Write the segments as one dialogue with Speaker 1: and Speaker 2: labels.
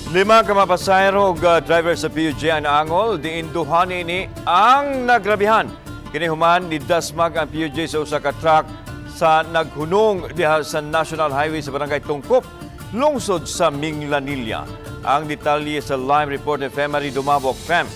Speaker 1: Lima ka mga pasahero ug driver sa PUJ ang naangol, diin duha ni ang nagrabihan. Kini human nidasmag ang PUJ sa usa ka truck sa naghunong diha sa National Highway sa Barangay Tungkop, lungsod sa Minglanilla. Ang detalye sa live report ni Femary Dumabok. Fem.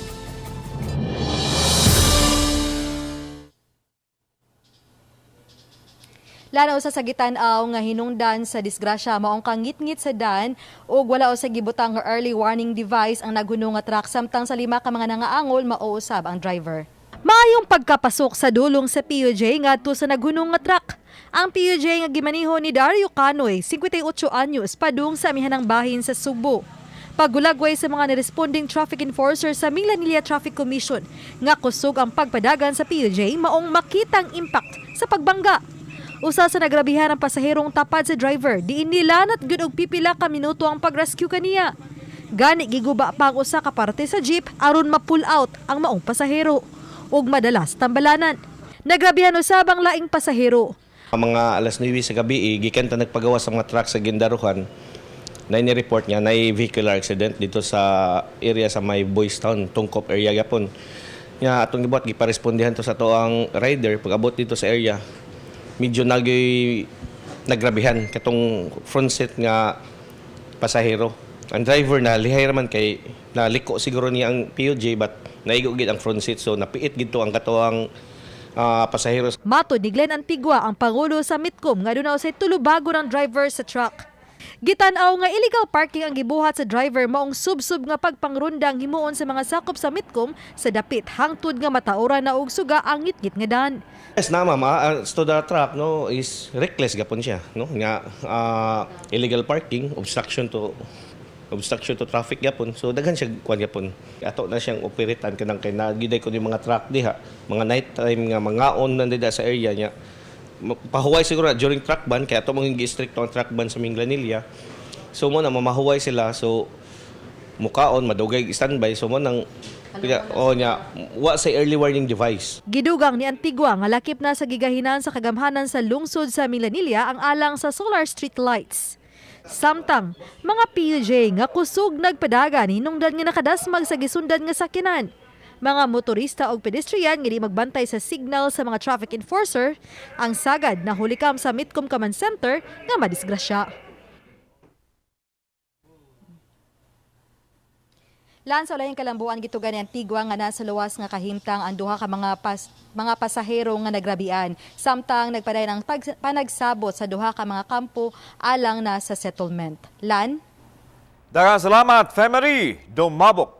Speaker 2: Lanaw sa sagitan-aw nga hinungdan sa disgrasya maong kangitngit sa dan ug wala sa gibutang nga early warning device ang naghunong nga truck samtang sa lima ka mga nangaangol mauusab ang driver. Maayong pagkapasok sa dulong sa PUJ ngadto sa naghunong nga truck. Ang PUJ nga gimaniho ni Dario Canoy, 58 anyos, padung sa amihanang bahin sa Sugbo. Paggulagway sa mga niresponding traffic enforcer sa Minglanilla Traffic Commission nga kusog ang pagpadagan sa PUJ maong makitang impact sa pagbangga. Usa sa nagrabihan ang pasaherong tapad sa driver, diin nilanat gyud og pipila ka minuto ang pag-rescue kaniya. Gani giguba pa ang usa ka parte sa jeep aron ma-pull out ang maong pasahero ug madalas tambalanan. Nagrabihan usab ang laing pasahero.
Speaker 3: Mga alas 9 sa gabi, gikan ta nagpagawa sa mga truck sa Gindaruhan, na ini-report niya na vehicular accident dito sa area sa may Boys Town, Tungkop area gyapon. Nya atong gibuhat giparespondihan to sa toang rider pag abot dito sa area. Medyo nagyoy nagrabihan katong front seat nga pasahero. Ang driver na lihay raman kay naliko siguro niya ang PUJ but naigo gid ang front seat, so napiit gid to ang katoang pasahero.
Speaker 2: Matod ni Glenn Antigua, ang pangulo sa Mitcom, nga aduna usay tulubago ng driver sa truck. Gitan-aw nga illegal parking ang gibuhat sa driver maong subsub nga pagpangrundang himuon sa mga sakop sa Mitcom sa dapit hangtod nga mataoran na og suga ang ngitngit nga dan.
Speaker 3: Yes na ma'am, to the truck, no, is reckless gapon siya, no, nga illegal parking, obstruction to traffic gapon. So daghan siya kuan gapon. Ato na siyang operatan kanang kay nagiday ko yung mga truck diha, mga night time nga mga on nandida sa area niya. Pahuway siguro na during truck ban kay ato mong gi-stricto ang truck ban sa Minglanilla. So mo na mamahuway sila, so mukaon madugay standby, so mo nang oh nya wa sa early warning device.
Speaker 2: Gidugang ni Antigua nga lakip na sa gigahinan sa kagamhanan sa lungsod sa Milanilla ang alang sa solar street lights. Samtang, mga PUJ nga kusog nagpadagan hinungdan nga nakadasmag sa gisundan nga sakyanan. Mga motorista o pedestrian nga di magbantay sa signal sa mga traffic enforcer, ang sagad na hulikam sa Mitcom Command Center nga madisgrasya. Lan sa ulayang kalambuan gitugan ni Antigua nga nasa luwas nga kahimtang ang duha ka mga pasahero nga nagrabian samtang nagpadayon ang panagsabot sa duha ka mga kampo alang na sa settlement. Lan.
Speaker 1: Daghang salamat, Femery Dumabok.